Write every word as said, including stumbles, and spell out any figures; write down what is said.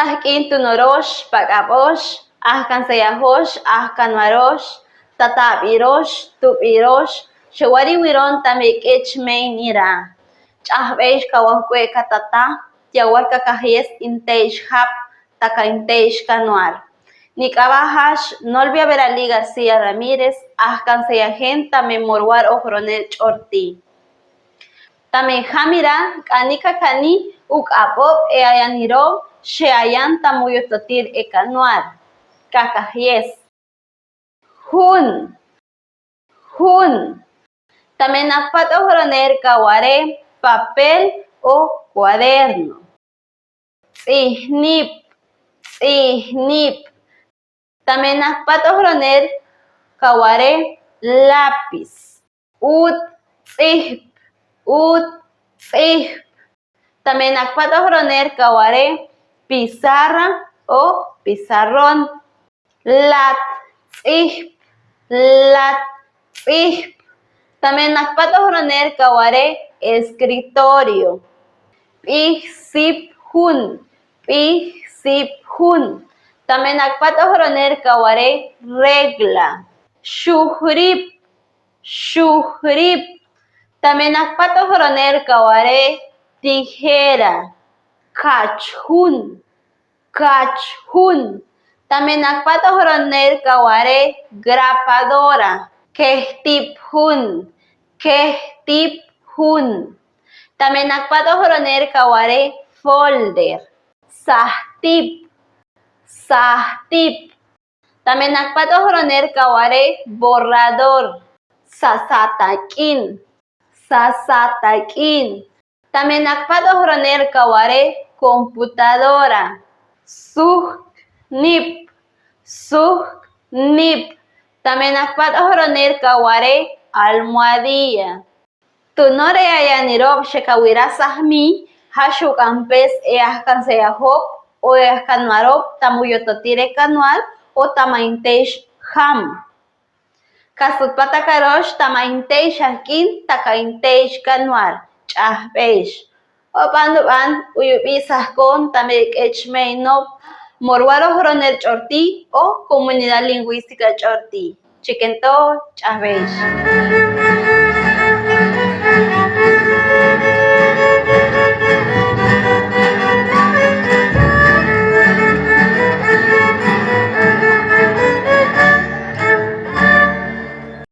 Tahk'in tunorosh, pak'ab'osh, ajkanseyajosh, ajkanwarosh, tatab'irosh, tub'irosh, xewariwiron ta mek'echmey nira. Ch'ajb'eix ka waukuekat tata, tiawal ka kajies inteish jap, ta ka inteish kanwar. Nik'awajash Nolvia Veralí García Ramírez, ajkanseyajent ta me Morwal Ojoronel Ch'orti. Tame ja mira, k'anik ka kani, uk'ab'ob e ayan irob, xe ayan ta muyutotir e kanwar. Ka kajies. Jun. Jun. Tame nakpat ojoronel ka ware papel o cuaderno. Ts'ihnip, ts'ihnip. Tame nakpat ojoronel ka ware lápiz. Ut ts'ihp, ut ts'ihp. Tame nakpat ojoronel ka ware pizarra o pizarrón. Lat ts'ihp, lat ts'ihp. Tame nakpat ojoronel ka ware escritorio. P'ijsip jun, p'ijsip jun. Tame nakpat ojoronel ka ware regla. Xujrip, xujrip. Tame nakpat ojoronel ka ware tijera. Kach jun, kach jun. Tame nakpat ojoronel ka ware grapadora. Kehtip jun, kehtip jun. Tame nakpat ojoronel ka ware folder. Sahtip, sahtip. Tame nakpat ojoronel ka ware borrador. Sasatak'in, sasatak'in. Tame nakpat ojoronel ka ware computadora. Suhknip, suhknip. Tame nakpat ojoronel ka ware almohadilla. Tunor e ayan irob, xeka wira sahmi, ja xuk'an pes e ajkanseyajob o e ajkanwarob ta muyutotir e kanwar o tama inteish jam. Kasut pata karosh tama inteish jak'in ta ka inteish kanwar. Ch'ajb'eix. O'pan luban, uyubi sahkon ta mek'echmey nop Morwal Ojoronel Ch'orti o Comunidad Lingüística Ch'orti. Chiken to, ch'ajb'eix.